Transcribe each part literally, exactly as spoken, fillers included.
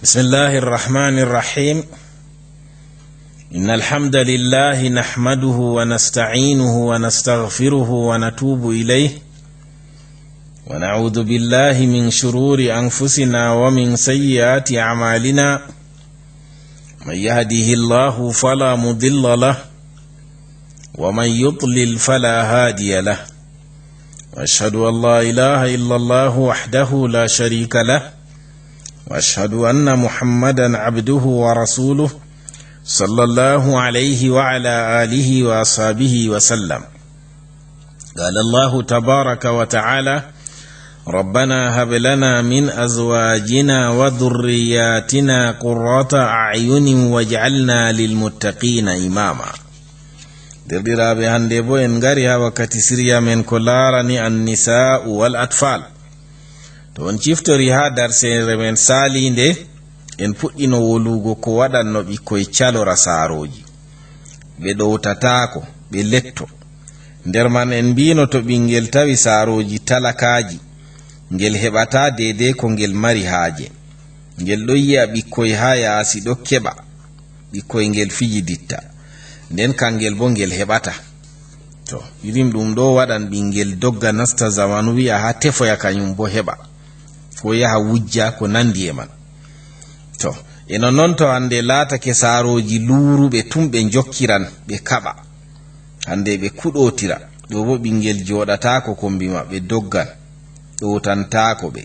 بسم الله الرحمن الرحيم. إن الحمد لله نحمده ونستعينه ونستغفره ونتوب إليه، ونعوذ بالله من شرور أنفسنا ومن سيئات أعمالنا. من يهده الله فلا مضل له، ومن يضلل فلا هادي له. وأشهد أن لا إله إلا الله وحده لا شريك له، وأشهد أن محمدا عبده ورسوله، صلى الله عليه وعلى آله وأصحابه وسلم. قال الله تبارك وتعالى: ربنا هب لنا من أزواجنا وذرياتنا قرة أعين واجعلنا للمتقين إماما. Derɗiraaɓe, hannde bo en ngari haa wakkati siriya men ko laarani Annisaa'u wal Atfal. To on ciftori haa darseere men saaliinde, en puɗɗino wolugo ko waɗanno ɓikkoy calora saarooji. Ɓe ɗowtataako, ɓe letto. Nder man en mbiino to ɓinngel tawi saarooji talakaaji, ngel heɓataa deydey ko ngel mari haaje. Ngel ɗon yi'a ɓikkoy haa yaasi ɗo keɓa. Ɓikkoy ngel fijiditta. Nden kangel bo ngel heɓata. To, irin ɗum ɗo waɗan ɓinngel dogga nasta zamanu wi'a haa tefoya kanyum bo heɓa. Ko yaha wujja ko nandi e man. To, e nonnon to hannde laatake saarooji luuruɓe tun ɓe njokkiran ɓe kaɓa. Hannde ɓe kuɗootira. Ɗo bo ɓinngel jooɗataako kombi maɓɓe doggan. Ɗowtantaako ɓe.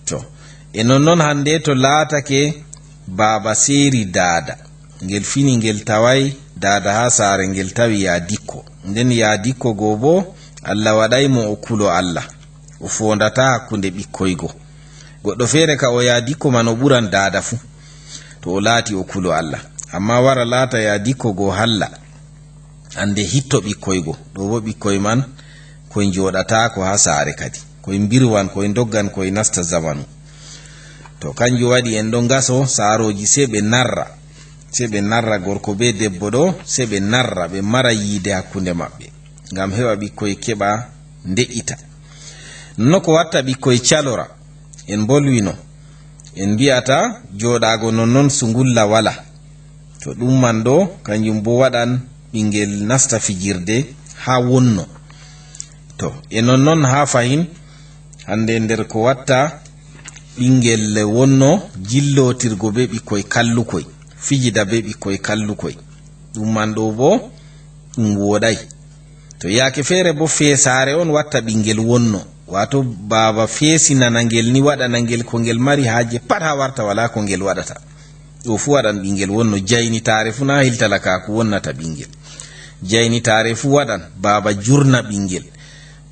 To, e nonnon hannde to laatake baaba seeri daada. Ngel fini ngel taway daada haa saare ngel tawi yaa dikko. Nden yaa dikko go bo Allah waɗay mo o kulo Allah. O foondataa hakkunde ɓikkoy go. Goɗɗo feere ka o yaa dikko man o ɓuran daada fu. To o laati o kulo Allah. Amma wara laata yaa dikko go halla. Hannde hitto ɓikkoy go. Ɗo bo ɓikkoy man koy njooɗataako haa saare kadi. Koy mbirwan, koy ndoggan, koy nasta zamanu. To kanjum waɗi en ɗo ngaso saarooji sey ɓe narra. Sey ɓe narra gorko bee debbo ɗo, sey ɓe narra, ɓe mara yiide hakkunde maɓɓe. Ngam heɓa ɓikkoy keɓa nde'ita. No ko watta ɓikkoy calora, en mbolwino. En mbi'ata jooɗaago nonnon sungulla wala. To ɗum man ɗo, kanjum bo waɗan ɓinngel nasta fijirde haa wonno. To, e nonnon haa fahin, hannde nder ko watta ɓinngel wonno jillootirgo bee ɓikkoy kallukoy, fijida bee ɓikkoy kallukoy. Ɗum man ɗo bo, ɗum wooɗay. To yaake feere bo feesaare on watta ɓinngel wonno, waato baaba feesinana ngel ni waɗana ngel ko ngel mari haaje pat haa warta walaa ko ngel waɗata. Ɗo fu waɗan ɓinngel wonno jaynitaare fu na hiltalakaaku wonnata ɓinngel. Jaynitaare fu waɗan baaba jurna ɓinngel.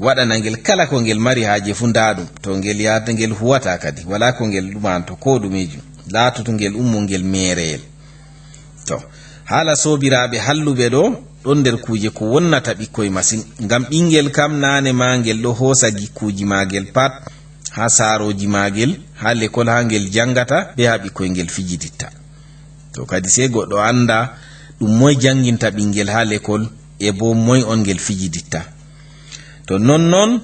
Waɗana ngel kala ko ngel mari haaje fu ndaa ɗum. To ngel yahata ngel huwata kadi. Walaa ko ngel ɗumanto koo ɗumejum. Laatoto ngel ummo ngel meereyel. To, haala soobiraaɓe halluɓe ɗo, ɗon nder kuuje ko wonnata ɓikkoy masin. Ngam ɓinngel kam naane maa ngel ɗo hoosa gikkuuji maagel pat, haa saarooji maagel, haa lekol haa ngel janngata, bee haa ɓikkoy ngel fijiditta. To kadi sey goɗɗo annda ɗum moy jannginta ɓinngel haa lekol, e boo moy on ngel fijiditta. To non non,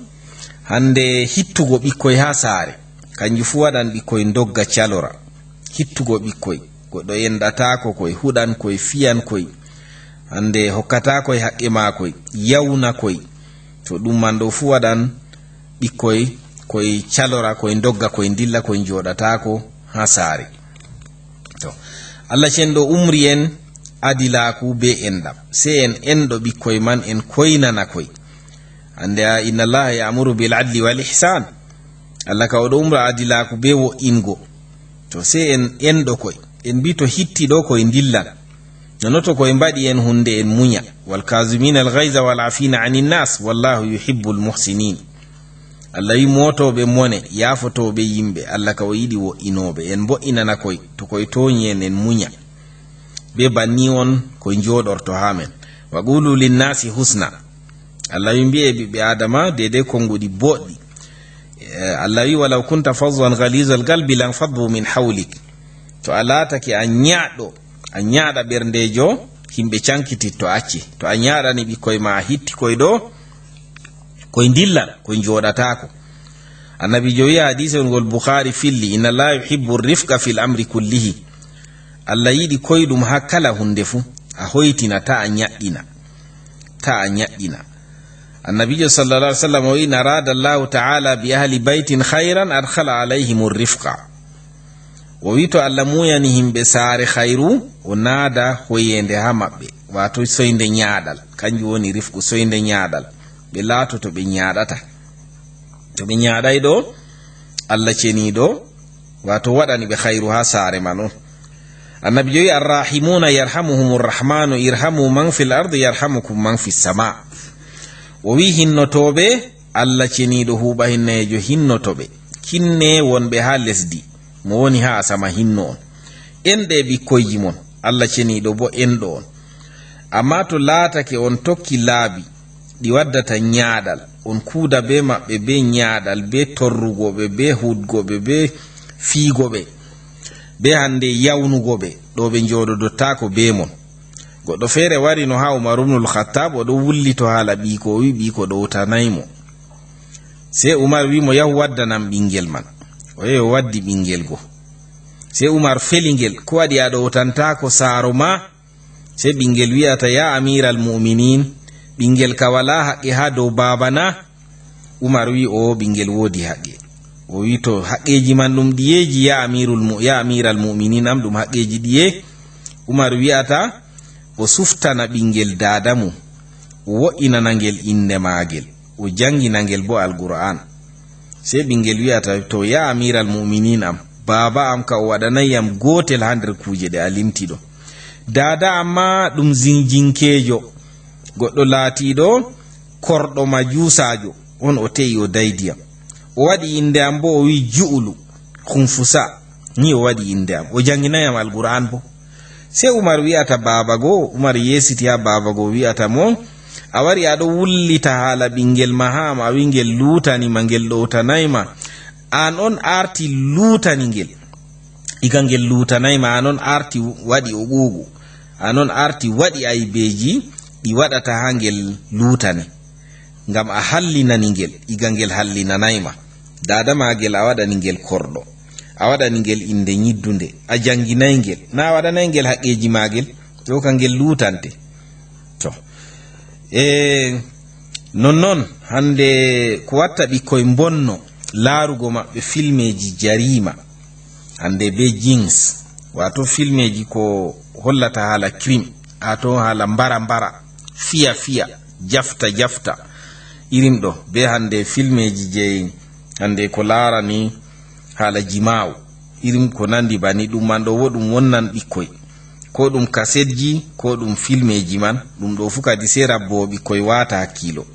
hannde hittugo ɓikkoy haa saare, kanjum fuu waɗan ɓikkoy ndogga calora. Hittugo ɓikkoy, goɗɗo enɗataako koy, huɗan koy, fiyan koy, hannde hokkataa koy haqqe maa koy, yawna koy. To ɗum man ɗo fuu waɗan ɓikkoy koy calora, koy ndogga, koy ndilla, koy njooɗataako haa saare. To, Allah cenɗo umri en adilaaku bee enɗam. Sey en enɗo ɓikkoy man, en koynana koy. Hannde a, inna Allaha ya'muru bil adli wal ihsan. Allah ka o ɗo umra adilaaku bee wo'ingo. To, sey en enɗo koy. En mbi to hitti ɗo koy ndillan. Nono to koy mbaɗi en huunde en munya. Wal kaazimiina al ghayza wal aafiina anin naas. Wallahu yuhibbul muhsinin. Allah wi mootooɓe mone, yaafotooɓe yimɓe. Allah ka o yiɗi wo'inooɓe. En mbo'inana koy. To koy tooñi en, en munya. Bee banni on koy njooɗorto haa men. Wa qulu linnaasi husna. Allah wi mbi'e ɓiɓɓe Aadama deydey konnguɗi booɗɗi. Eh, Allah wi walaw kunta fazzan ghalizal qalbi lan faddu min hawlik. To a laatake a nyaaɗo, a nyaaɗa ɓerndeejo, yimɓe cankititto acce. To a nyaaɗani ɓikkoy ma a hitti koy ɗo, koy ndillan, koy njooɗataako. Annabiijo wi'i, hadiisewol ngol Bukhaari filli, "Inna Allaha yuhibbu rifqa fil amri kullihi." Allah yiɗi koyɗum haa kala huunde fuu. A hoytina, ta a nyaɗɗina. Ta a nyaɗɗina. Annabiijo sallallahu alaihi wasallam o wi'i, "In arada Allahu ta'ala bi ahli baytin khairan adkhala alaihimur rifqa." O wi'i, to Allah muuyani himɓe saare khayru, o naada hoyeende haa maɓɓe, waato soynde nyaaɗal. Kanjum woni rifqu, soynde nyaaɗal. Ɓe laatoto ɓe nyaaɗata. To ɓe nyaaɗay ɗo, Allah ceniiɗo, waato waɗani ɓe khayru haa saare man on. Annabiijo wi'i, "Arrahimuna yarhamuhumur rahmanu, irhamu man fil ardi yarhamukum man fis sama." O wi'i, hinnotooɓe, Allah ceniiɗo huuɓa hinneejo hinnoto ɓe. Kinne wonɓe haa lesdi, mo woni haa asama hinno on. Enɗe ɓikkoyji mon, Allah ceniiɗo bo enɗo on. Ammaa to laatake on tokki laabi ɗi waddata nyaaɗal, on kuuda bee maɓɓe bee nyaaɗal, bee torrugo ɓe, bee huuɗgo ɓe, bee fiigo ɓe, bee hande yawnugo ɓe, ɗo ɓe njooɗodotaako bee mon. Goɗɗo feere wari no haa Umar ibnul Khattab, o ɗo wullito haala ɓiiko, o wi'i ɓiiko ɗowtanay mo. Sey Umar wi'i mo, "Yahu waddanam ɓingel man." O yehi o waddi ɓingel go. Sey Umar feli ngel, "Ko waɗi a ɗowtantaako saaro ma?" Sey ɓingel wi'ata, "Ya amiral mu'minin, ɓingel ka walaa haqqe haa dow baaba na?" Umar wi'i, "Oo, ɓingel woodi haqqe." O wi'i, "To haqqeeji man ɗum ɗiyeeji, ya amirul mu-, ya amiral mu'minin am, ɗum haqqeeji ɗiye?" Umar wi'ata, o suftana ɓingel daada mum, o wo'inana ngel innde maagel, o janngina ngel bo Alqur'aan. Sey ɓingel wi'ata, "To, ya amiral mu'minin am, baaba am ka o waɗanay yam gootel haa nder kuuje ɗe a limti ɗo. Daada am maa ɗum zinjinkeejo, goɗɗo laatiiɗo korɗo majuusaajo on, o te'i o daydi yam. O waɗi innde am bo, o wi'i Ju'ulu Khunfusa, ni o waɗi innde am. O jannginay yam Alqur'aan bo." Sey Umar wi'ata baaba go, Umar yeesiti haa baaba go, wi'ata mo, "A wari a ɗo wullita haala ɓingel ma haa am, a wi'i ngel luutani ma, ngel ɗowtanay ma. An on aarti luutani ngel. Iga ngel luutanay ma, an on aarti waɗi o ɓuugu. An on aarti waɗi aybeeji ɗi waɗata haa ngel luutane. Ngam a hallinani ngel, iga ngel hallinanay ma. Daada maagel a waɗani ngel korɗo. A waɗani ngel innde nyiddunde. A jannginay ngel. Na a waɗanay ngel haqqeeji maagel. Ɗo ka ngel luutante." To. E nonnon, hande ko watta ɓikkoy mbonno laarugo maɓɓe filmeeji jariima. Hande be jings, waato filmeeji ko hollata haala crime, waato haala mbara mbara, fiya fiya, jafta jafta. Irin ɗo, be hande filmeeji jey hande ko laarani haala jimaawu. Irin ko nandi bani ɗum man ɗo, wo ɗum wonnan ɓikkoy. Ko ɗum kasetji, ko ɗum filmeeji man, ɗum ɗo fu kadi sey rabboowo ɓikkoy waata hakkiilo.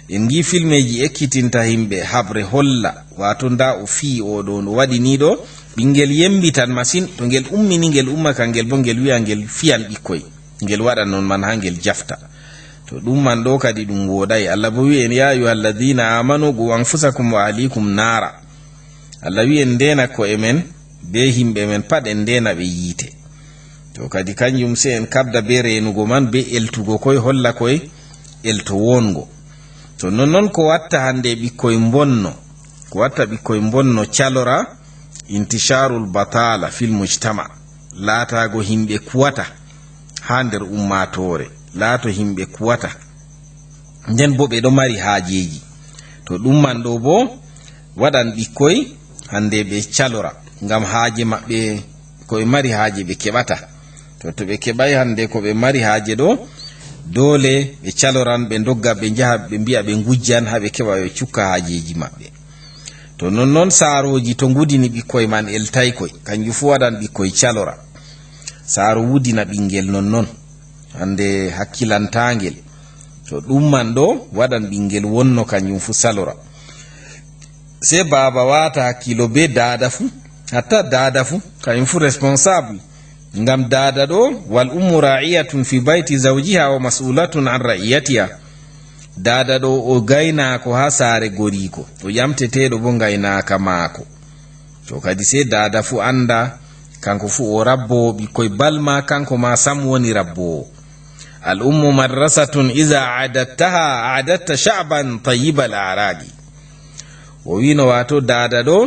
En ngi filmeeji ekkitinta himɓe haɓre holla, waato nda o fiyi o ɗo, no waɗi ni ɗo, ɓingel yembitan masin, to ngel ummini ngel umma ka ngel bo ngel wi'a ngel fiyan ɓikkoy, ngel waɗa non man haa ngel jafta. To ɗum man ɗo kadi ɗum wooɗay. Allah bo wi'i en, "Ya ayyuhalladhina amanu qu anfusakum wa ahlikum naara." Allah wi'i en ndeena ko'e men be himɓe men pat, en ndeena ɓe yiite. To kadi kanjum sey en kabda be reenugo man, be eltugo koy, holla koy elto wongo. To nonnon ko watta hande ɓikkoy mbonno, ko watta ɓikkoy mbonno calora, intisharul batala fil mujtama, laataago himɓe kuwata haa nder ummaatoore, laato himɓe kuwata. Nden bo ɓe ɗo mari haajeeji. To ɗum man ɗo bo waɗan ɓikkoy hande ɓe calora, ngam haaje maɓɓe, ko ɓe mari haaje ɓe keɓata. To, to ɓe keɓay hande ko ɓe mari haaje ɗo, doole ɓe caloran, ɓe ndogga, ɓe njaha, ɓe mbi'a ɓe ngujjan haa ɓe keɓa ɓe cukka haajeeji maɓɓe. To nonnon saarooji to ngudini ɓikkoy man eltay koy, kanjum fu waɗan ɓikkoy calora. Saaro wudina ɓingel nonnon, hande hakkilantaangel. To ɗum man ɗo waɗan ɓingel wonno kanjum fu salora. Sey baaba waata hakkiilo be daada fu, hatta daada fu, kanjum fu responsable. Ngam daada ɗo, "Wal ummu ra'iyatun fi bayti zawjiha wa mas'ulatun an ra'iyatiha." Daada ɗo o gaynaako haa saare goriiko, o ƴamteteeɗo bo ngaynaaka maako. To kadi sey daada fu anda, kanko fu o rabboowo ɓikkoy, bal ma kanko ma sam woni rabboowo. "Al ummu madrasatun iza a'adattaha a'adatta sha'ban tayyibal a'raqi." O wiino, waato daada ɗo,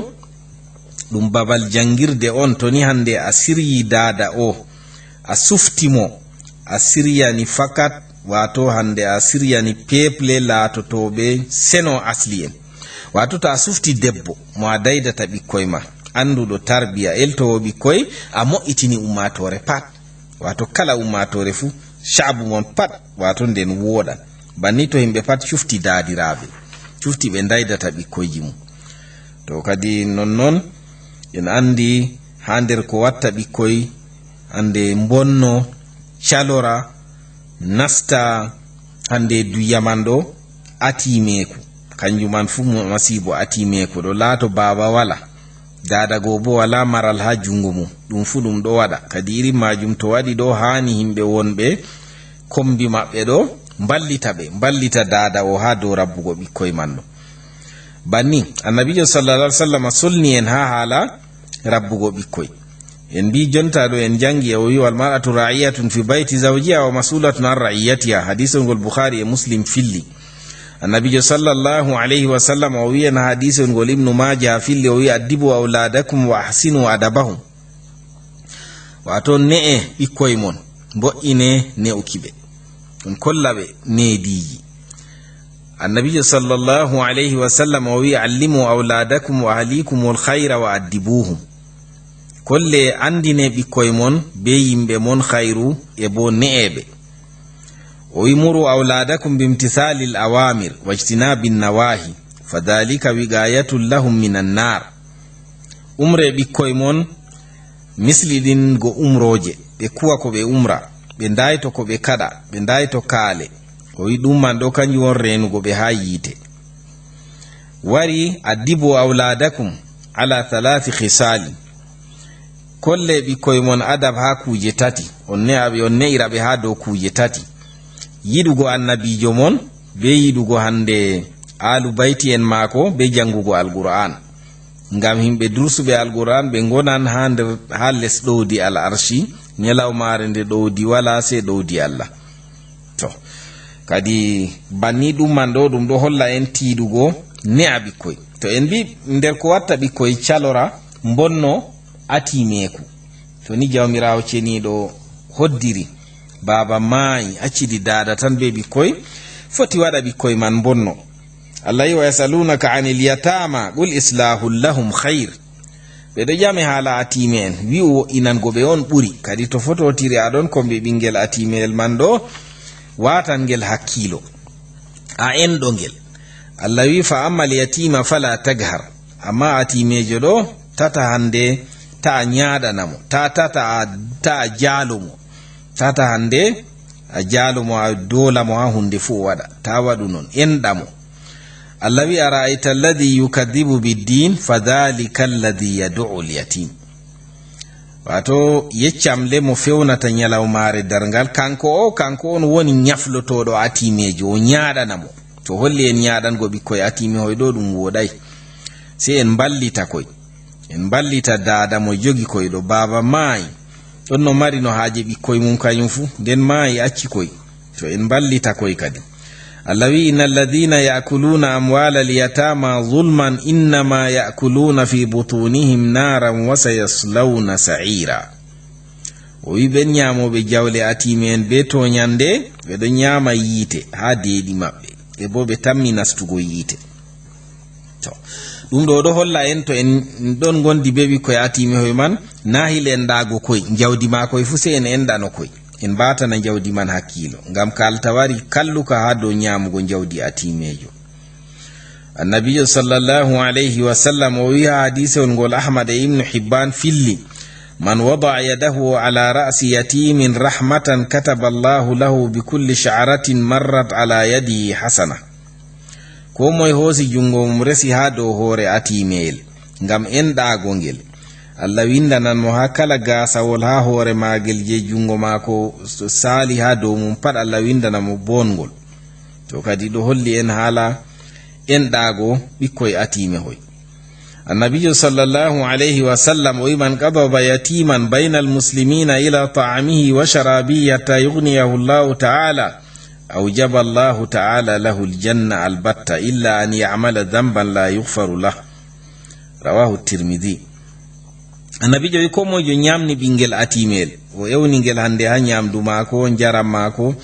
ɗum babal janngirde on, to ni hannde a siryi daada o, a sufti mo, a siryani fakat, waato hannde a siryani peeple laatotooɓe seno asli en. Waato to a sufti debbo mo a daydata ɓikkoy ma, annduɗo tarbiya, eltowo ɓikkoy, a mo'itini ummaatoore pat. Waato kala ummaatoore fuu, caabu mon pat, waato nden wooɗan. Banni to yimɓe pat cufti daadiraaɓe, cufti ɓe ndaydata ɓikkoyji mum. To kadi non non, en anndi haa nder ko watta ɓikkoy, hannde mbonno, calora, nasta hannde duyaman ɗo, atiimeeku. Kanjum man fuu mo-, masiibo atiimeeku ɗo laato baaba wala. Daada goo boo walaa maral haa junngo mum. Ɗum fuu ɗum ɗo waɗa. Kadi irin maajum to waɗi ɗo, haani yimɓe wonɓe kombi maɓɓe ɗo mballita ɓe, mballita daada o haa dow rabbugo ɓikkoy man ɗo. Banni, Annabiijo sallallahu alaihi wasallam solni en haa haala rabbugo ɓikkoy. En mbii jonta ɗo en janngi, o wi'i, "Wal mar'atu ra'iyatun fi bayti zawjiha wa mas'ulatun an ra'iyatiha." Hadiisol ngol Bukhari e Muslim filli. Annabiijo sallallahu alaihi wasallam o wi'i en hadiisol ngol Ibnu Maaja filli, o wi'i, "Addibu awladakum wa ahsinu adabahum." Waato ne'e ɓikkoy mon, mbo'ine ne'uki ɓe. On kolla ɓe neediiji. Annabiijo sallallahu alaihi wasallam o wi'i, "Allimu awladakum wa ahlikumul khayra wa addibuhum." Kolle, anndine ɓikkoy mon bee yimɓe mon khayru e boo ne'e ɓe. O wi'i, "Muru awladakum bimtithalil awamir wajtinabin nawahi, fadhalika wiqayatun lahum minan nar." Umre ɓikkoy mon, misliɗingo umrooje, ɓe kuwa ko ɓe umra, ɓe ndayto ko ɓe kaɗa, ɓe ndayto kaale. O wi'i ɗum man ɗo, kanjum won reenugo ɓe haa yiite. Wari, "Addibu awladakum ala thalathi khisalin." Kolle ɓikkoy mon adab haa kuuje tati. On ne'a ɓe, on ne'ira ɓe haa dow kuuje tati. Yiɗugo annabiijo mon, bee yiɗugo hannde aalu bayti en maako, bee janngugo Alqur'aan. Ngam yimɓe dursuɓe Alqur'aan ɓe ngonan haa nder, haa les ɗowdi Al Arshi, nyalawmaare nde ɗowdi walaa sey ɗowdi Allah. To, kadi banni ɗum man ɗo, ɗum ɗo holla en tiiɗugo ne'a ɓikkoy. To en mbi nder ko watta ɓikkoy calora, mbonno, atiimeeku. To ni Jawmiraawo Ceniiɗo hoddiri, baaba maayi, accidi daada tan bee ɓikkoy, foti waɗa ɓikkoy man mbonno. Allah yi, "Wa yasalunaka anil yatama, qul islahul lahum khayr." Ɓe ɗo ƴame haala atiime en, wi'u wo'inango ɓe on ɓuri. Kadi to fototiri aɗon kombi ɓingel atiimeyel man ɗo, watan ngel hakkiilo, a enɗo ngel. Allah wi'i, "Fa ammal yatima fala taghar." Amma atiimeejo ɗo, tata hannde, ta a nyaaɗana mo, ta, ta, ta a, ta a jaalo mo. Tata hannde, a jaalo mo, a doola mo haa huunde fuu o waɗa. Ta waɗu non, enɗa mo. Allah wi'i, "Ara'ayta alladhi yukadhibu biddin, fadhalika alladhi yad'u al-yatim." Waato, yeccam le mo fewnata nyalawmaare darngal, kanko o, kanko on woni nyaflotooɗo atiimeejo, o nyaaɗana mo. To holli en nyaaɗango ɓikkoy atiimehoy ɗo ɗum wooɗay. Sey en mballita koy. En mballita daada mo jogi koy ɗo, baaba maayi. Ɗon no mari no haaje ɓikkoy mum kañum fuu, nden maayi acci koy. To en mballita koy kadi. Allah wi'i, "Inna alladhina ya'kuluna amwala al-yatama zulman innama ya'kuluna fi butunihim naran wa sayaslawna sa'ira." O wi'i, "Ɓen nyaamooɓe jawle atiime en bee tooñannde, ɓe ɗon nyaama yiite haa deeɗi maɓɓe, e boo ɓe tammi nastugo yiite." To, ɗum ɗo ɗo holla en, to en ɗon ngondi bee ɓikkoy atiimehoy man, na hil enɗaago koy, njawdi maakoy fuu sey en enɗano koy. En mbaatana njawdi man hakkiilo, ngam ka altawari kalluka haa dow nyaamugo njawdi atiimeejo. Annabiijo sallallahu alayhi wa sallam o wi'i haa hadiisewol ngol Ahmad e Ibnu Hibbaan filli, "Man wada'a yadahu ala ra'si yatimin rahmatan kataba Allahu lahu bi kulli sha'ratin marrat ala yadihi hasana." Koo moy hoosi junngo mum resi haa dow hoore atiimeyel, ngam enɗaago ngel, Allah winndanan mo haa kala gaasawol haa hoore maagel jey junngo maako saali haa dow mum pat, Allah winndanan mo boongol. To kadi ɗo holli en haala enɗaago ɓikkoy atiimehoy. Annabiijo sallallahu alayhi wa sallam o wi'i, "Man qadaba yatiman baynal muslimina ila ta'amihi wa sharabihi hatta yughniyahu Allahu ta'ala, أوجب الله تعالى له الجنة البتة إلا أن يعمل ذنبا لا يغفر له. رواه الترمذي. Annabiijo wi, ko moyjo ñaamni ɓinngel atiimeyel, o ewni ngel hannde haa ñaamdu maako, njaram maako,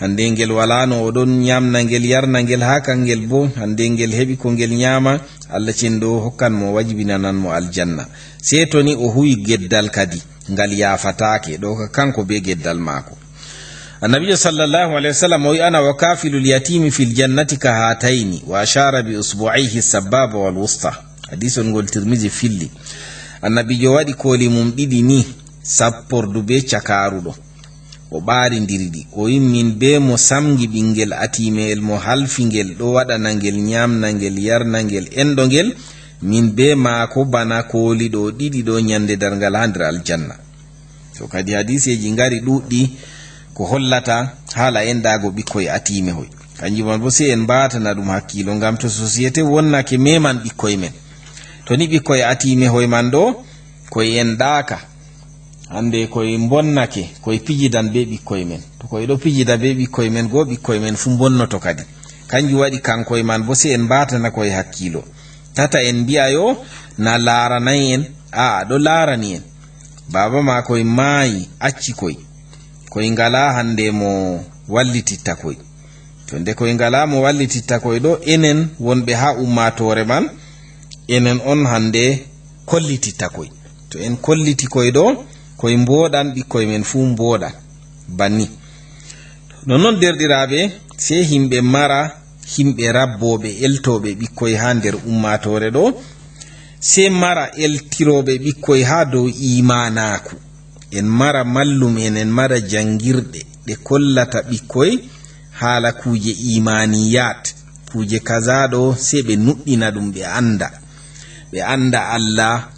hannde ngel walaano, o ɗon ñaamna ngel, yarna ngel, haa kangel boo, hannde ngel heɓi ko ngel ñaama, Allah cenɗo hokkan mo, wajibinanan mo aljanna. Sey to ni o huwi geddal kadi, ngal yaafataake, ɗo ka kanko bee geddal maako. Annabiijo sallallahu alayhi wa sallam o wi, "Ana wa kafilul yatimi fil jannati ka hatayni," wa ashara bi usbu'ayhi sababa wal wusta. Hadiisol ngol Tirmidhi filli. Annabiijo waɗi kooli mum ɗiɗi ni, sappordu bee cakaaru ɗo. O ɓaarindiri ɗi. O wi, "Min bee mo samgi ɓinngel atiimeyel, mo halfi ngel, ɗo waɗana ngel, ñaamna ngel, yarna ngel, enɗo ngel, min bee maako bana kooli ɗo ɗiɗi ɗo ñannde darngal haa nder aljanna." To kadi hadiiseeji ngari ɗuuɗɗi ko hollata haala enɗaago ɓikkoy atiimehoy. Kanjum man boo sey en mbaatana ɗum hakkiilo, ngam to sosiyete wonnake meman ɓikkoy men. To ni ɓikkoy atiimehoy man ɗo, koy enɗaaka. Hannde koy mbonnake, koy pijidan bee ɓikkoy men. To koy ɗo pijida bee ɓikkoy men, go ɓikkoy men fuu mbonnoto kadi. Kanjum waɗi kankoy man boo sey en mbaatana koy hakkiilo. Tata en mbi'a yo na laaranay en, aa, ɗo laarani en. Baaba maa koy maayi, acci koy. Koy ngalaa hannde mo wallititta koy. To nde koy ngalaa mo wallititta koy ɗo, enen wonɓe haa ummaatoore man, enen on hannde kollititta koy. To en kolliti koy ɗo, koy mbooɗan, ɓikkoy men fuu mbooɗan. Banni. Nonnon, derɗiraaɓe, sey yimɓe mara, yimɓe rabbooɓe, eltooɓe ɓikkoy haa nder ummaatoore ɗo, sey mara eltirooɓe ɓikkoy haa dow iimaanaaku. En mara mallum'en, en mara janngirɗe ɗe kollata ɓikkoy haala kuuje iimaaniyaat, kuuje kaza ɗo, sey ɓe nuɗɗina ɗum, ɓe annda. Ɓe annda Allah,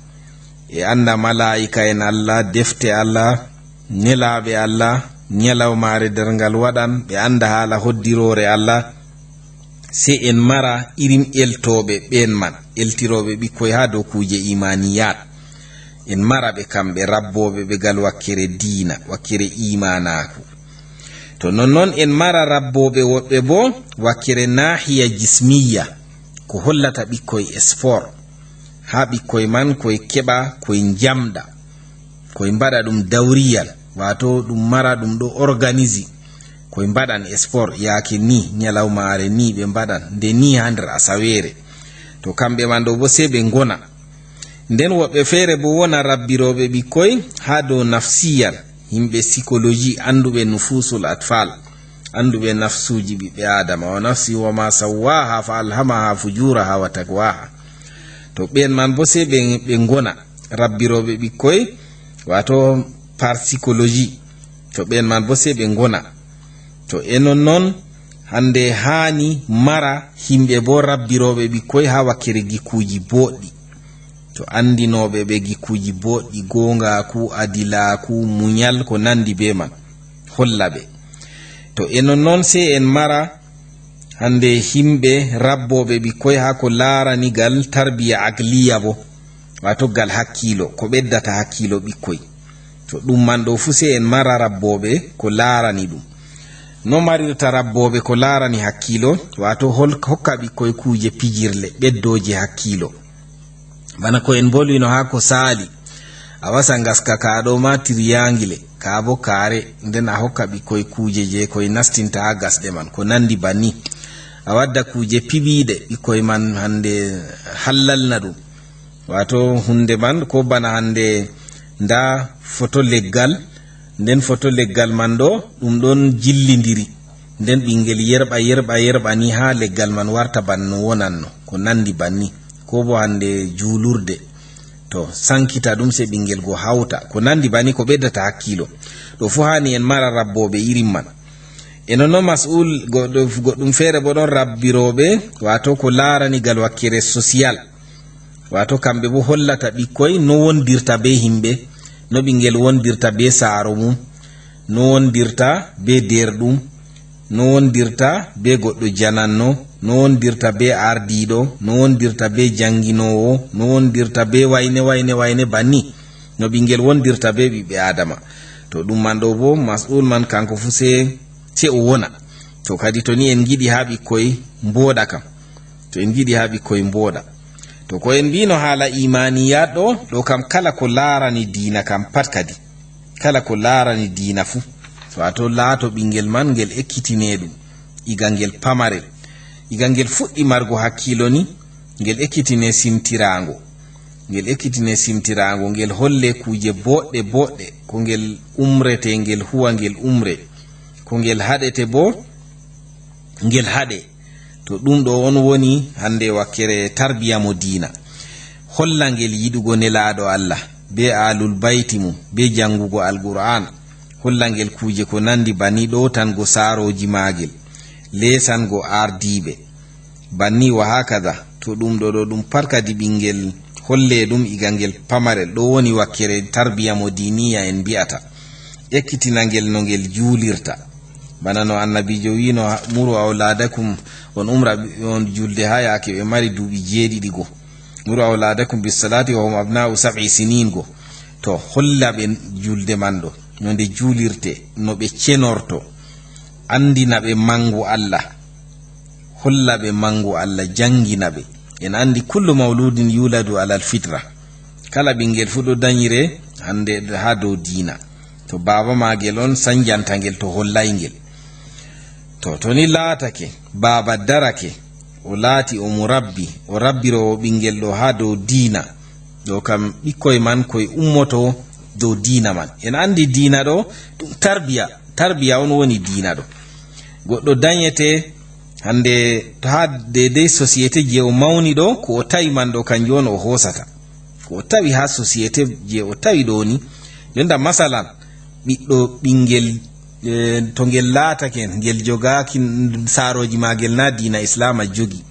ɓe annda malaa'ika'en Allah, defte Allah, nelaaɓe Allah, ñalawmaare darngal waɗan, ɓe annda haala hoddiroore Allah. Sey en mara irin eltooɓe ɓeen man, eltirooɓe ɓikkoy haa dow kuuje iimaaniyaat. En mara ɓe kamɓe, rabbooɓe ɓe gal wakkere diina, wakkere iimaanaaku. To nonnon, en mara rabbooɓe woɗɓe boo wakkere naahiya jismiya, ko hollata ɓikkoy sport. Haa ɓikkoy man koy keɓa, koy njamɗa, koy mbaɗa ɗum dawriyal, waato ɗum mara ɗum ɗo organisi. Koy mbaɗan sport yaake ni, ñalawmaare ni ɓe mbaɗan, nde ni haa nder asaweere. To kamɓe man ɗo boo sey ɓe ngona. Nden woɓɓe feere boo wona rabbirooɓe ɓikkoy haa dow nafsiyal, yimɓe psychologie, annduɓe nufusul atfal, annduɓe nafsuuji ɓiɓɓe Aadama, "Wa nafsi wa ma sawwaha fa alhamaha fujuraha wa taqwaha." To ɓeen man boo sey ɓe, ɓe ngona rabbirooɓe ɓikkoy, waato parapsychologie. To ɓeen man boo sey ɓe ngona. To e non non, hannde haani mara yimɓe boo rabbirooɓe ɓikkoy haa wakkere gikkuuji booɗɗi. To anndinooɓe ɓe gikkuuji booɗɗi, goongaaku, adilaaku, muñal, ko nanndi bee man, holla ɓe. To e non non, sey en mara hannde yimɓe rabbooɓe ɓikkoy haa ko laarani gal tarbiya aqliya boo, waato gal hakkiilo, ko ɓeddata hakkiilo ɓikkoy. To ɗum man ɗo fuu, sey en mara rabbooɓe ko laarani ɗum. No marirta rabbooɓe ko laarani hakkiilo, waato hol-, hokka ɓikkoy kuuje pijirle, ɓeddooje hakkiilo. Bana ko en mbolwino haa ko saali, a wasa ngaska ka ɗo ma tiriyangile, ka boo kaare, nden a hokka ɓikkoy kuuje je koy nastinta haa gasɗe man, ko nanndi banni. A wadda kuuje piɓiiɗe, ɓikkoy man hannde hallalna ɗum. Waato huunde man, ko bana hannde ndaa foto leggal, nden foto leggal man ɗo, ɗum ɗon jillindiri. Nden ɓinngel yerɓa, yerɓa, yerɓa ni haa leggal man warta ban no wonanno, ko nanndi banni. Ko boo hannde juulurde, to sankita ɗum, sey ɓinngel go hawta. Ko nanndi banni ko ɓeddata hakkiilo. Ɗo fuu haani en mara rabbooɓe irin man. E nonno mas'ul goɗɗo, goɗɗum feere boo ɗon, rabbirooɓe, waato ko laarani gal wakkere sosiyal. Waato kamɓe boo hollata ɓikkoy no wondirta bee yimɓe, no ɓinngel wondirta bee saaro mum, no wondirta bee deerɗum, no wondirta bee goɗɗo jananno, no wondirta bee ardiiɗo, no wondirta bee jannginoowo, no wondirta bee wayne, wayne, wayne banni, no ɓinngel wondirta bee ɓiɓɓe Aadama. To ɗum man ɗo boo, mas'ul man kanko fuu sey, sey o wona. To kadi to ni en ngiɗi haa ɓikkoy mbooɗa kam. To en ngiɗi haa ɓikkoy mbooɗa. To ko en mbino haala imaaniyat ɗo, ɗo kam kala ko laarani diina kam pat kadi. Kala ko laarani diina fuu. To a to laato ɓingel man ngel ekkitine ɗum. Iga ngel pamarel. Iga ngel fuɗɗi margo hakkiilo ni, ngel ekkitine simtiraango. Ngel ekkitine simtiraango, ngel holle kuuje booɗɗe booɗɗe, ko ngel umrete, ngel huwa ngel umre. Ko ngel haɗete boo, ngel haɗe. To ɗum ɗo on woni hannde wakkere tarbiya mo diina. Holla ngel yiɗugo Nelaaɗo Allah, be aalul bayti mum, be janngugo Alqur'aan. Holla ngel kuuje ko nanndi bani ɗowtango saarooji maagel, leesango ardiiɓe. Banni wa haakada, to ɗum ɗo ɗo ɗum pat kadi ɓingel holle ɗum iga ngel pamarel. Ɗo woni wakkere tarbiya mo diiniya en mbi'ata. Ekkitina ngel no ngel juulirta. Bana no annabiijo wi'no, "Muru awladakum", on umra ɓe on julde haa yaake ɓe mari duuɓi jeeɗiɗi go. "Muru awladakum bis salati wa hum abna'u sab'i sinin" go. To holla ɓe julde man ɗo, no nde juulirte, no ɓe cenorto. Anndina ɓe mangu Allah. Holla ɓe mangu Allah, janngina ɓe. En anndi kullu mawludin yuladu alal fitra. Kala ɓingel fuu ɗo danyire hannde haa dow diina. To baaba maagel on sanjanta ngel, to hollay ngel. To, to ni laatake, baaba darake, o laati o murabbi, o rabbiroowo ɓingel ɗo haa dow diina. Ɗo kam ɓikkoy man koy ummoto dow diina man. En anndi diina ɗo, ɗum tarbiya. Tarbiya on woni diina ɗo. Goɗɗo danyete hannde to haa deydey société je o mawni ɗo, ko o tawi man ɗo, kanjum on o hoosata. Ko o tawi haa société je o tawi ɗo ni. Jonta masalan, ɓiɗɗo ɓingel, eh, to ngel laatake, ngel jogaaki saarooji maagel na diina Islaama jogi.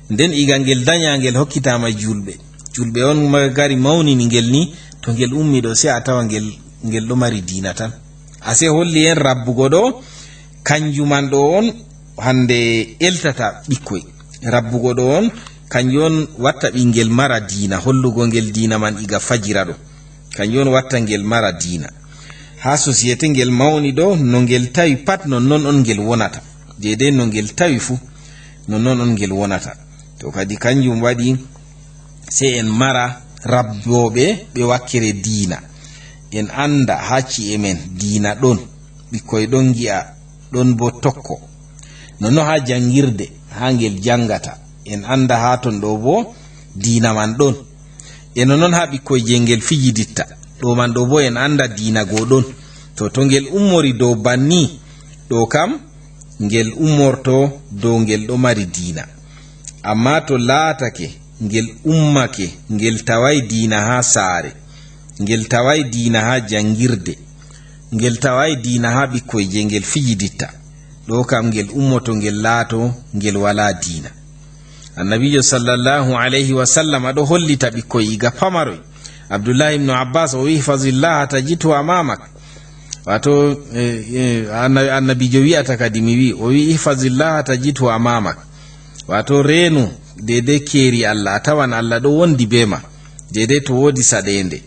Nden iga ngel danya, ngel hokkitaama julɓe. Julɓe on ma-, gari mawnini ngel ni, to ngel ummi ɗo, sey a tawa ngel, ngel ɗo mari diina tan. A sey holli en rabbugo ɗo, kanjum man ɗo on hannde eltata ɓikkoy. Rabbugo ɗo on, kanjum on watta ɓingel mara diina, hollugo ngel diina man iga fajira ɗo. Kanjum on watta ngel mara diina. Haa société ngel mawni ɗo, no ngel tawi pat, non non on ngel wonata. Deydey no ngel tawi fuu, non non on ngel wonata. To kadi kanjum waɗi, sey en mara rabbooɓe ɓe wakkere diina. En annda haa ci'e men diina ɗon, ɓikkoy ɗon ngi'a, ɗon bo tokko. Nonnon haa janngirde, haa ngel janngata, en annda haa ton ɗo bo diina man ɗon. E nonnon haa ɓikkoy je ngel fijiditta, ɗo man ɗo bo en annda diina go ɗon. To, to ngel ummori dow banni, ɗo kam ngel ummorto dow ngel ɗo mari diina. Amma to laatake ngel ummake, ngel taway diina haa saare, ngel taway diina haa janngirde, ngel taway diina haa ɓikkoy je ngel fijiditta, ɗo kam ngel ummoto ngel laato ngel walaa diina. Annabiijo sallallahu alayhi wa sallam ɗo hollita ɓikkoy iga pamaroy. Abdullahi ibnu Abbas o wi'i, "Ihfazillaha tajidhu amamak." Wato, eh, eh, anna-, annabiijo wi'ata kadi, mi wi'i, o wi'i, "Ihfazillaha tajidhu amamak." Wato, reenu deydey keeri Allah, a tawan Allah ɗo wondi be ma, deydey to woodi saɗeende.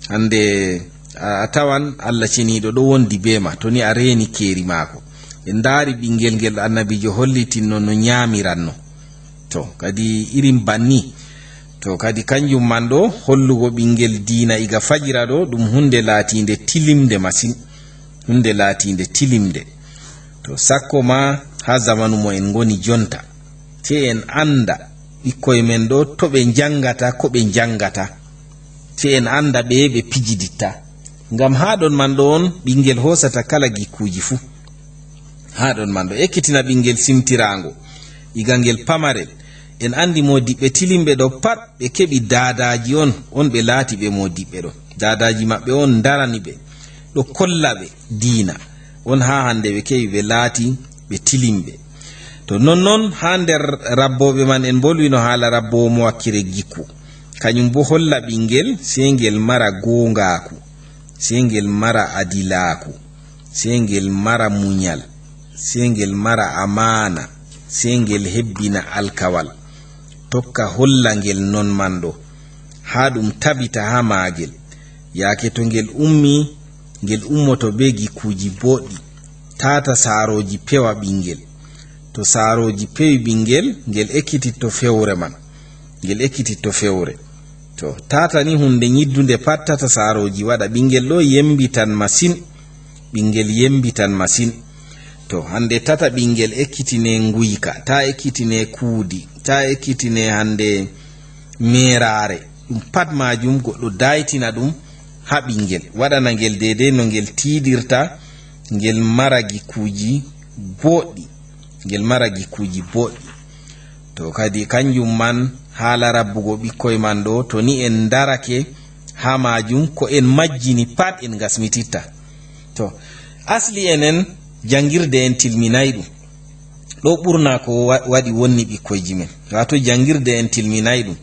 Hannde a, a tawan Allah ceniiɗo ɗo wondi be ma, to ni a reeni keeri maako. En ndaari ɓingel ngel annabiijo hollitinno no nyaamiranno. To, kadi irin banni. To, kadi kanjum man ɗo, hollugo ɓingel diina iga fajira ɗo, ɗum hunde laatiinde tilimnde masin. Hunde laatiinde tilimnde. To, sakko ma haa zamanu mo en ngoni jonta. Sey en annda ɓikkoy men ɗo, to ɓe njanngata, ko ɓe njanngata. Sey en annda ɓe, ɓe pijiditta. Ngam haa ɗon man ɗo on, ɓingel hoosata kala gikkuuji fuu. Haa ɗon man ɗo ekkitina ɓingel simtiraango, iga ngel pamarel. En anndi moodiɓɓe tilimɓe ɗo pat, ɓe keɓi daadaaji on, on ɓe laati ɓe moodiɓɓe ɗo. Daadaaji maɓɓe on ndarani ɓe, ɗo kolla ɓe diina. On haa hannde ɓe keɓi ɓe laati ɓe tilimɓe. To non non, haa nder rabbooɓe man en mbolwino haala rabboowo mo wakkere gikku. Kañum bo holla ɓingel, sey ngel mara goongaaku, sey ngel mara adilaaku. Sey ngel mara munyal, sey ngel mara amaana, sey ngel hebbina alkawal. Tokka holla ngel non man ɗo, haa ɗum tabita haa maagel. Yaake to ngel ummi, ngel ummoto bee gikkuuji booɗɗi. Tata saarooji pewa ɓinngel. To saarooji pewi ɓinngel, ngel ekkititto fewre man. Ngel ekkititto fewre. To tata ni huunde ñiddunde pat, tata saarooji waɗa ɓinngel ɗo yembitan masin. Ɓinngel yembitan masin. To hannde tata ɓinngel ekkitinee nguyka, ta ekkitinee kuudi, ta ekkitinee hannde meeraare. Ɗum pat maajum goɗɗo daaytina ɗum haa ɓinngel. Waɗana ngel deydey no ngel tiiɗirta, ngel mara gikkuuji booɗɗi. Ngel mara gikkuuji booɗɗi. To kadi kanjum man haala rabbugo ɓikkoy man ɗo, to ni en ndarake haa maajum, ko en majjini pat en ngasmititta. To asli enen janngirde en tilminay ɗum. Ɗo ɓurna ko wa-, waɗi wonni ɓikkoyji men. Waato janngirde en tilminay ɗum.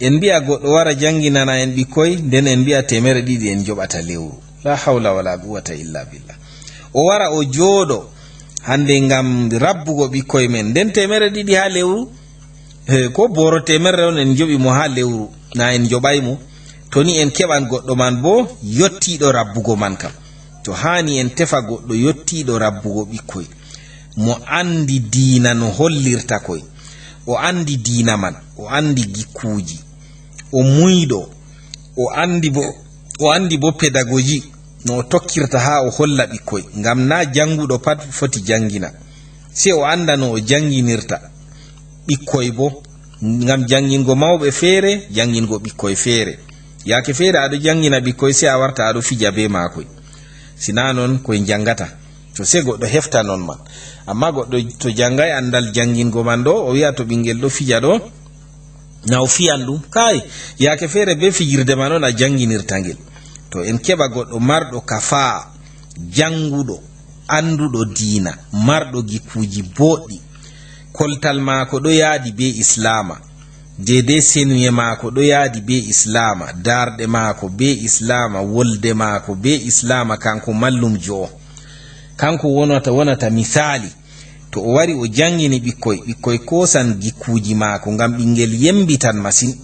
En mbi'a goɗɗo wara jannginana en ɓikkoy, nden en mbi'a teemere ɗiɗi en joɓata lewru. La hawla wala quwwata illa billah. O wara o jooɗo hannde ngam rabbugo ɓikkoy men. Nden teemere ɗiɗi haa lewru? He, ko booro teemerre on en joɓi mo haa lewru, na en joɓay mo? To ni en keɓan goɗɗo man boo yottiiɗo rabbugo man kam. To haani en tefa goɗɗo yottiiɗo rabbugo ɓikkoy, mo anndi diina no hollirta koy, o anndi diina man, o anndi gikkuuji, o muyɗo, o anndi bo, o anndi bo pedagoji no o tokkirta haa o holla ɓikkoy, ngam na jannguɗo pat foti janngina. Sey o annda no o jannginirta ɓikkoy bo, ngam janngingo mawɓe feere, janngingo ɓikkoy feere. Yaake feere aɗo janngina ɓikkoy, sey a warta aɗo fija bee maakoy. Si na non, koy njanngata. To sey goɗɗo hefta non man. Amma goɗɗo to janngay anndal janngingo man ɗo, o wi'a to ɓinngel ɗo fija ɗo, na o fiyan ɗum. Kaay, yaake feere bee fijirde man on a jannginirta ngel. To en keɓa goɗɗo marɗo kafaa, jannguɗo, annduɗo diina, marɗo gikkuuji booɗɗi, koltal maako ɗo yaadi bee Islaama, deydey senuye maako ɗo yaadi bee Islaama, daarɗe maako bee Islaama, wolde maako bee Islaama, kanko mallumjo o. Kanko wonata, wonata misaali. To o wari o janngini ɓikkoy, ɓikkoy koosan gikkuuji maako, ngam ɓinngel yemmbitan masin.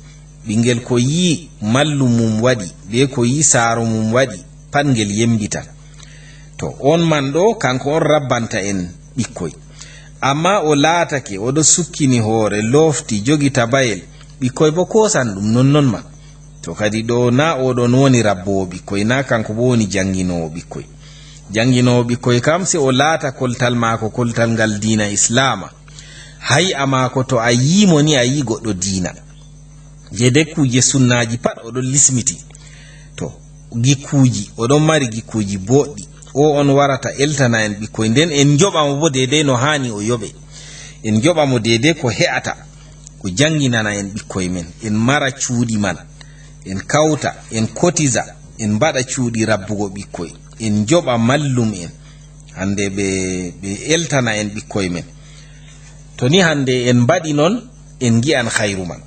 Ɓinngel ko yi'i mallum mum waɗi, bee ko yi'i saaro mum waɗi, pat ngel yemmbitan. To, on man ɗo, kanko on rabbanta en ɓikkoy. Ammaa o laatake, o ɗo sukkini hoore, loofti, jogi tabayel, ɓikkoy boo koosan ɗum nonnon ma. To kadi ɗo, naa o ɗon woni rabboowo ɓikkoy, naa kanko boo woni jannginoowo ɓikkoy. Jannginoowo ɓikkoy kam, sey o laata koltal maako, koltal ngal diina Islaama. Hay'a maako, to a yii mo ni, a yii goɗɗo diina. Deydey kuuje sunnaaji pat o ɗon lismiti. To, gikkuuji, o ɗon mari gikkuuji booɗɗi. O on warata eltana en ɓikkoy. Nden en njoɓa mo boo deydey no haani o yoɓe. En njoɓa mo deydey ko he'ata. O jannginana en ɓikkoy men. En mara cuuɗi man. En kawta, en kotisa, en mbaɗa cuuɗi rabbugo ɓikkoy. En njoɓa mallum'en. Hannde ɓe, ɓe eltana en ɓikkoy men. To ni hannde en mbaɗi non, en ngi'an hayru man.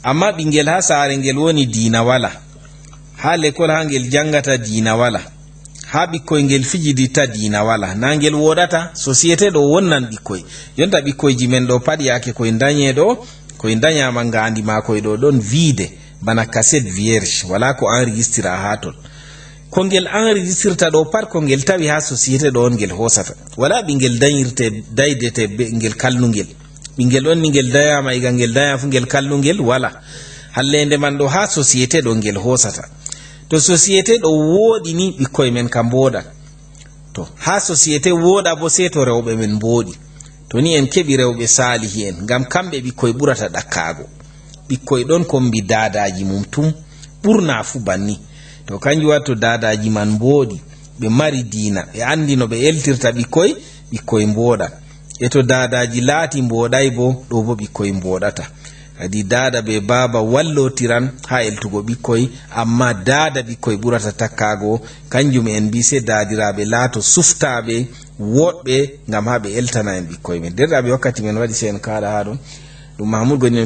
Ammaa ɓinngel haa saare ngel woni diina walaa. Haa lekkol haa ngel janngata diina walaa. Haa ɓikkoy ngel fijiditta diina walaa. Naa ngel wooɗata, société ɗo wonnan ɓikkoy. Jonta ɓikkoyji men ɗo pat yaake koy ndanye ɗo, koy ndanyaama ngaandi maakoy ɗo ɗon viide, bana cassette vierge, walaa ko enregistra haa ton. Ko ngel enregistrta ɗo pat ko ngel tawi haa société ɗo on ngel hoosata. Walaa ɓinngel danyirte, daydete be ngel kalnungel. Ɓinngel on ni ngel dayaama, iga ngel daya fu ngel kalnungel, walaa. Halleende man ɗo haa société ɗo ngel hoosata. To société ɗo wooɗi ni ɓikkoy men kam mbooɗan. To, haa société wooɗa boo sey to rewɓe men mbooɗi. To ni en keɓi rewɓe saalihi'en, ngam kamɓe ɓikkoy ɓurata ɗakkaago. Ɓikkoy ɗon kombi daadaaji mum tum, ɓurna fuu banni. To kanjum waɗi to daadaaji man mbooɗi, ɓe mari diina, ɓe anndi no ɓe eltirta ɓikkoy, ɓikkoy mbooɗan. E to daadaaji laati mbooɗay boo, ɗo boo ɓikkoy mbooɗata. Kadi daada bee baaba wallotiran haa eltugo ɓikkoy, ammaa daada ɓikkoy ɓurata takkaago. Kanjum en mbi sey daadiraaɓe laato suftaaɓe, woɗɓe, ngam haa ɓe eltana en ɓikkoy men. Deerɗiraaɓe, wakkati men waɗi, sey en kaaɗa haa ɗon. Ɗum Mahmud Goni